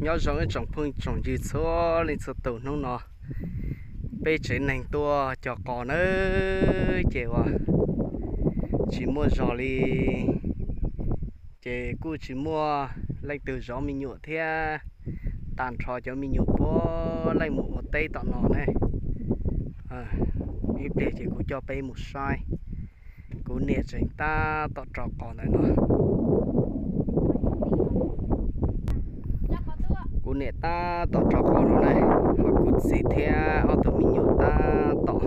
Nyob zoo ib tsoom phooj tsoom ywg txhua leej txhua tus, hnub no peb tsev neeg tuaj cog qos nawb, ces uas tsis muaj zog li, ces kuj tsis muaj leej twg zov me nyuam thiab, tag nrho cov me nyuam puav leej mus ua teb tom no ne. Ib pliag ces kuv coj peb mus saib. Kuv niam tseem tab tom rau qos ntawm no. Kuv niam tab tom rau qos no na, ho kuv txiv thiab ob tug me nyuam tab tom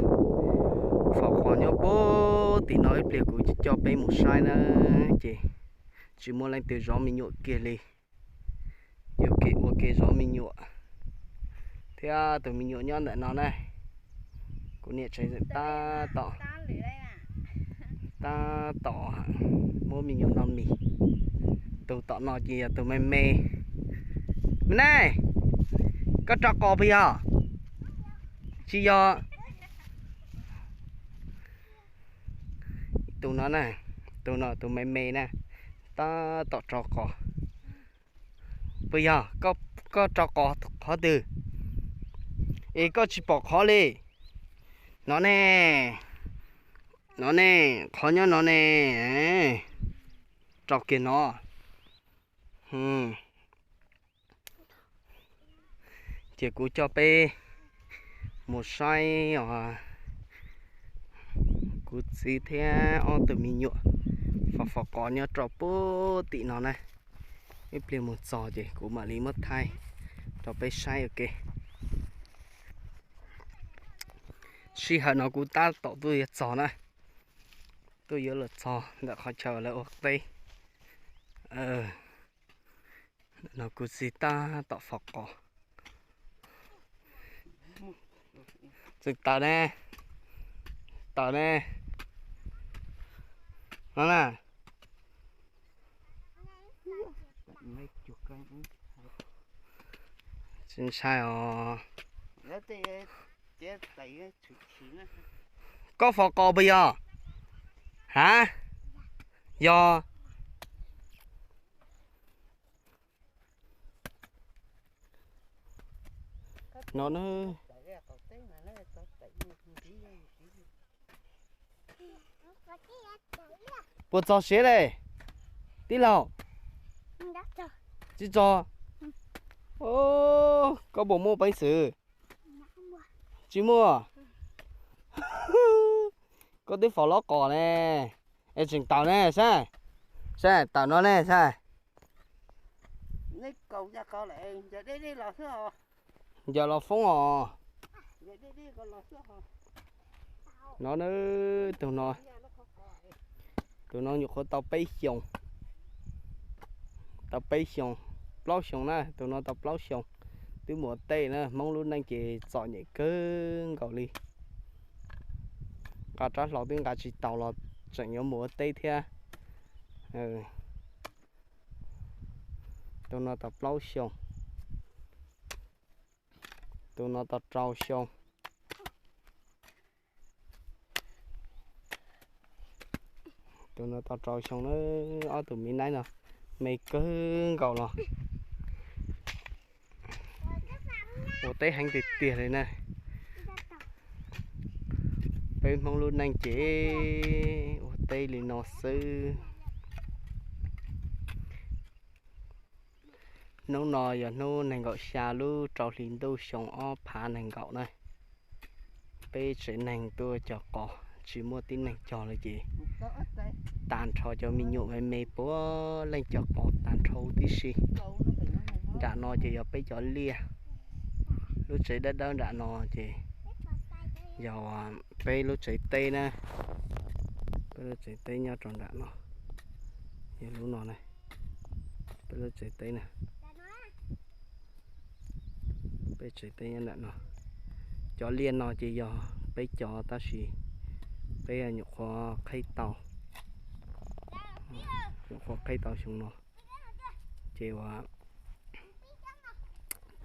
faus qos nyob puag tim no. Ib pliag kuv coj peb mus saib na, ces tsis muaj leej twg zov me nyuam kiag li. Yuav kev ua ke zov me nyuam thiab, tus me nyuam nyob ntawm no na. Kuv niam tseem tab tom, tab tom muab me nyuam noj mis. Tus tom no ces yog tus me me. Me ne, koj rau qos puas yog? Tsis yog. Tus no na, tus no tus me me na, tab tom rau qos. Puas yog? Koj rau qos qhov twg? Es koj tsis pom qhov li. No ne, no ne, qhov nyob no ne. Rau kiag no. Ces kuv coj peb mus saib os, kuv txiv thiab ob tug me nyuam faus faus qos nyob rau puag tim no na. Ib pliag mus txog ces kuv mam li muab thaij rau peb saib ua ke. Sij hawm no kuv tab tom tuaj yuav txog na, tuaj yuav los txog ntawm qhov chaw lawv ua teb. No kuv txiv tab tom faus qos. Txeem tawm ne, tawm ne, no na. Tsis ntshai os. Koj faus qos puas yog? Ha? Yog. No na. Puas txog siav le, tij laug? Tsis txog. Koj puas muaj peev xwm? Tsis muaj. Koj twb faus lob qos ne. Es tseem tawm ne, saib, saib tawm no ne, saib. Ncaws los foob os. No, tus no, tus no nyuam qhuav tau peb xyoos, tau peb xyoos, plaub xyoos na, tus no tau plaub xyoos. Twb mus ua teb na, Hmoob lub neej ces txom nyem kawg nkaus li. Nqa rab hlau twb nqa tsis tau los tseem yuav mus ua teb thiab. Tus no tau plaub xyoos, tus no tau rau xyoo. Tus no tau rau xyoo na, ob tug me naib no me kawg nkaus los. Ua teb heev tiag tiag li na. Peb Hmoob lub neej ces ua teb li no xwb. Hnub no yog hnub nees nkaum xya lub rau hli ntuj xyoo ob phav nees nkaum na. Peb tsev neeg tuaj cog qos tsis muaj tib neeg cog li ces tag nrho cov me nyuam me me puav leej cog qos tag nrho huv tib si. Nram no ces yog peb cov liaj, lub tsev dawb dawb nram no ces yog peb lub tsev teb na. Peb lub tsev teb nyob rau nram no, yog lub no na, peb lub tsev teb na. Peb tsev teb nyob nram no. Cov liaj no ces yog peb cov tab sis peb nyuam qhuav qhib tau, nyuam qhuav qhib tau xyoo no ces uas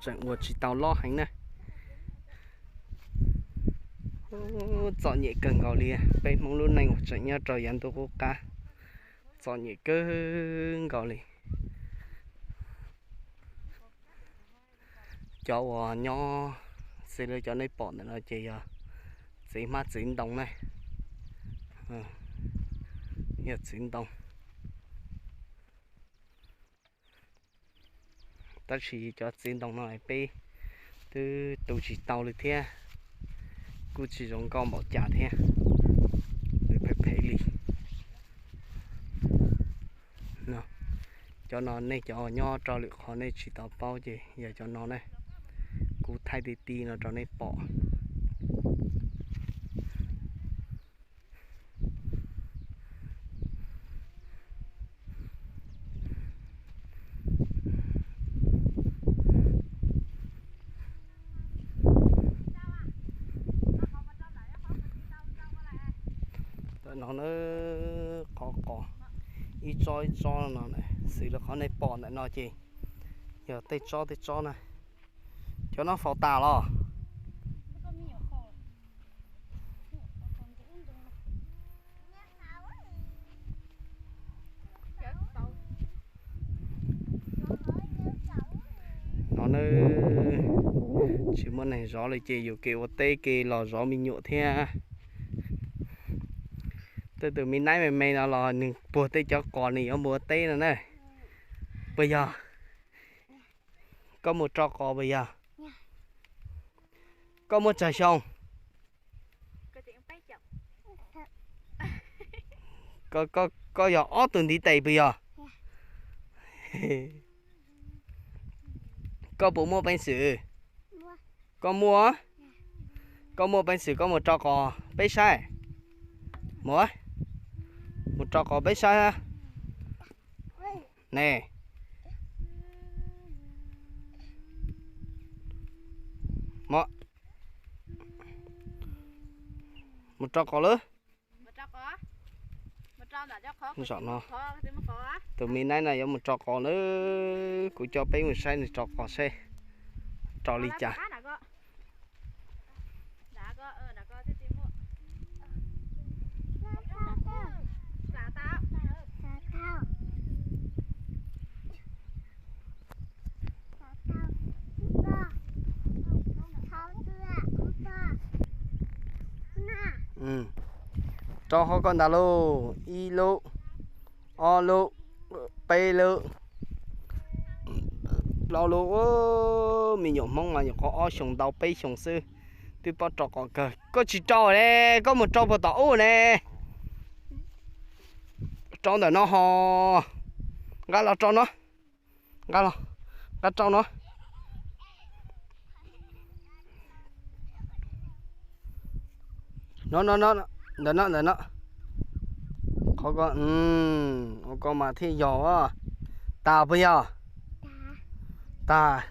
tseem ua tsis tau loj heev na. Txom nyem kawg nkaus li peb Hmoob lub neej uas tseem nyob rau yav ntuj qub qab. Txom nyem kawg nkaus li. Cov uas nyob, xws li cov nej pom ntawm no ces yog txiv hmab txiv ntoo na, yog txiv ntoo. Tab sis cov txiv ntoo no peb twb tu tsis tau li thiab, kuj tsis zoo nkauj npaum cas thiab, nws phem phem li. Cov no nej cov nyob rau lwm qhov nej tsis tau paub ces yog cov no ne, kuv thaij ti ti no rau nej pom. Ntawm no na, qhov qos ib tsob ib tsob no, xws li qhov nej pom ntawm no ces yog tej tsob tej tsob na. Cov no faus tas los? No na, tsis muaj neeg zov li ces yuav kev ua teb kev los zov me nyuam thiab. Tej tus me naib me me no los nws puag tej cov qos nws yuav mus ua teb no na. Puas yog? Koj mus tso qos puas yog? Koj muaj tsawg xyoo? Koj yog ob tug ntiv tes puas yog? Koj puas muaj peev xwm? Koj muaj. Koj muaj peev xwm koj mus rau qos peb saib. Mus, mus rau qos peb saib. Ne, mus rau qos lawm. Zaum no tus me naib no yuav mus rau qos lawm, kuv coj peb mus saib nws rau qos seb rau li cas. Rau hauv koj ntag lauj, ib lub, ob lub, peb lub, plaub lub. Me nyuam Hmoob mas nyuam qhuav ob xyoos ntau peb xyoos xwb twb paub rau qos kawg. Koj tsis rau ne, koj mus rau puag tom ub ne. Rau ntawm no ho. Nqa los rau no. Nqa los, nqa rau no. No no no, ntawm no ntawm no. Qhov ko, ua ko mas thiaj yog. Tas puas yog? Tas.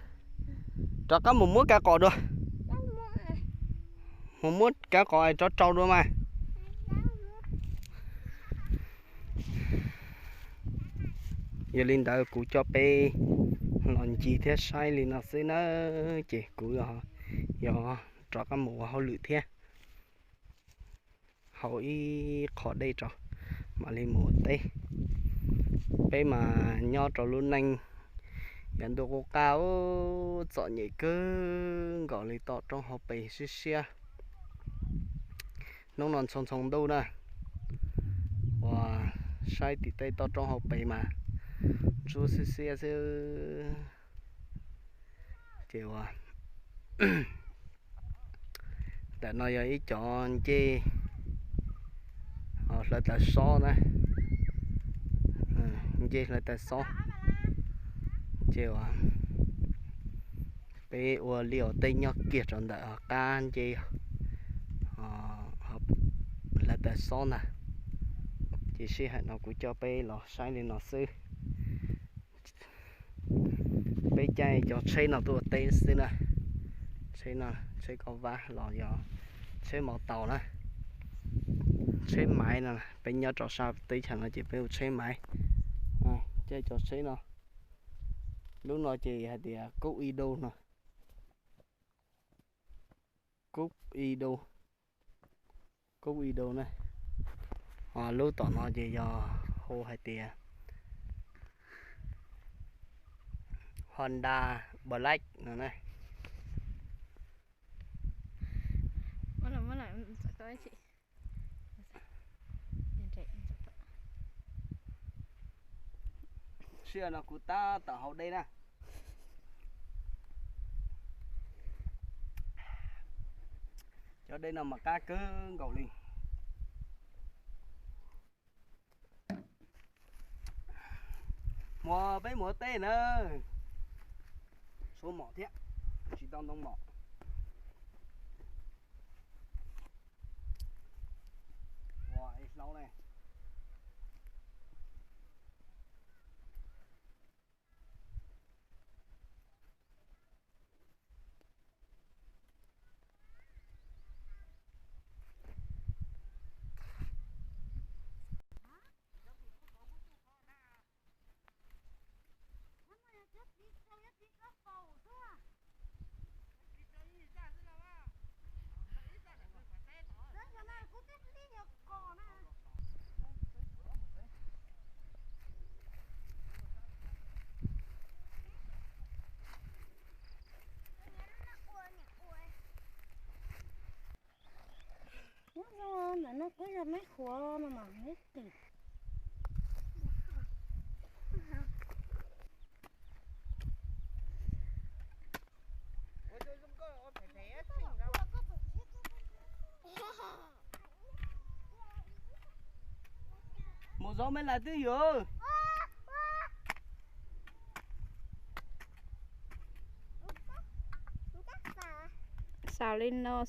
Rov qab mus muab kav qos dua. Mus muab kav qos rov rau dua mas. Yog li ntawd kuv coj peb los ncig thiab saib li no xwb na, ces kuv yog rov qab mus ua hauj lwm thiab. Haus ib qho dej rau mam li mus ua teb. Peb mas nyob rau lub neej yav ntuj qub qab, txom nyem kawg nkaus li, toj roob hauv pes siab siab. Hnub no ntxhoo ntxhoo ntuj na, uas saib tim tej toj roob hauv pes mas ntsuab xiab xiab xwb. Ces uas ntawm no yog ib cov ncej hlawv taws xob na, ncej hlawv taws xob. Ces uas peb ua liaj ua teb nyob kiag rau ntawm qab ncej hlawv taws xob ntag. Ces sij hawm no kuv coj peb los saib li no xwb. Peb caij cov tsheb no tuaj ua teb xwb na. Tsheb no, tsheb kauj vab los yog tsheb maus taus na. Tsheb maiv no, peb nyob rau sab teb chaws no ces peb hu tsheb maiv. Caij cov tsheb no, lub no ces hais tias Kub Ido no. Kub Ido, Kub Ido na. Lub tom no ces yog Hu hais tias Honda Black no na. Sij hawm no kuv tab tom haus dej na. Cov dej no mas qab kawg nkaus li. Muab peb muab teb na. Suab mom thiab, tsis tau ntoo mom. Ua ib hlaub ne. Ntawm no kuj yog meb qhuav no mas meb qis. Mus zaub meb lawv twb ywm. Xaus li no.